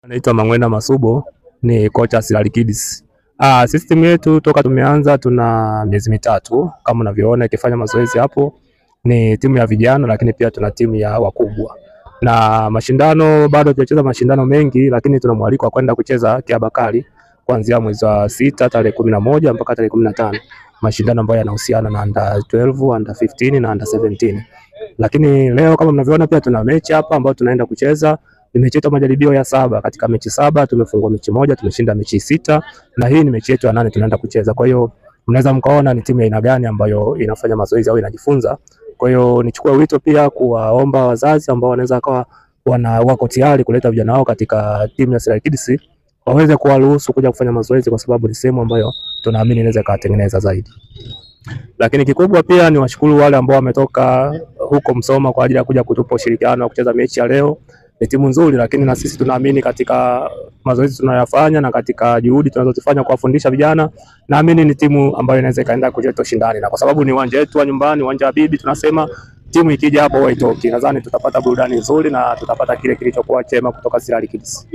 Naitwa Mangwena Masubo, ni kocha Sirari Kids. Sisi timu yetu toka tumeanza tuna miezi 3 kama unavyoona ikifanya mazoezi hapo. Ni timu ya vijana lakini pia tuna timu ya wakubwa. Na mashindano bado hatujacheza mashindano mengi, lakini tuna mwaliko wa kwenda kucheza Kiabakari kuanzia mwezi wa 6 tarehe 11 mpaka tarehe 15. Mashindano ambayo yanahusiana na under 12, under 15 na under 17. Lakini leo kama mnavyoona pia tuna mechi hapa ambayo tunaenda kucheza. Ni mechi yetu majaribio ya 7. Katika mechi 7 tumefungwa mechi 1, tumeshinda mechi 6 na hii ni mechi yetu ya 8 tunaenda kucheza. Kwa hiyo mnaweza mkaona ni timu ya aina gani ambayo inafanya mazoezi au inajifunza. Kwa hiyo nichukue wito pia kuwaomba wazazi ambao wanaweza kawa wako tayari kuleta vijana wao katika timu ya Sirari Kids waweze kuwaruhusu kuja kufanya mazoezi, kwa sababu ni sehemu ambayo tunaamini inaweza kuwatengeneza zaidi. Lakini kikubwa pia ni washukuru wale ambao wametoka huko Msoma kwa ajili ya kuja kutupa ushirikiano wa kucheza mechi ya leo. Ni timu nzuri, lakini na sisi tunaamini katika mazoezi tunayoyafanya na katika juhudi tunazozifanya kuwafundisha vijana, naamini ni timu ambayo inaweza ikaenda kuleta ushindani, na kwa sababu ni uwanja wetu wa nyumbani, uwanja wa bibi, tunasema timu ikija hapo haitoki. Nadhani tutapata burudani nzuri na tutapata kile kilichokuwa chema kutoka Sirari Kids.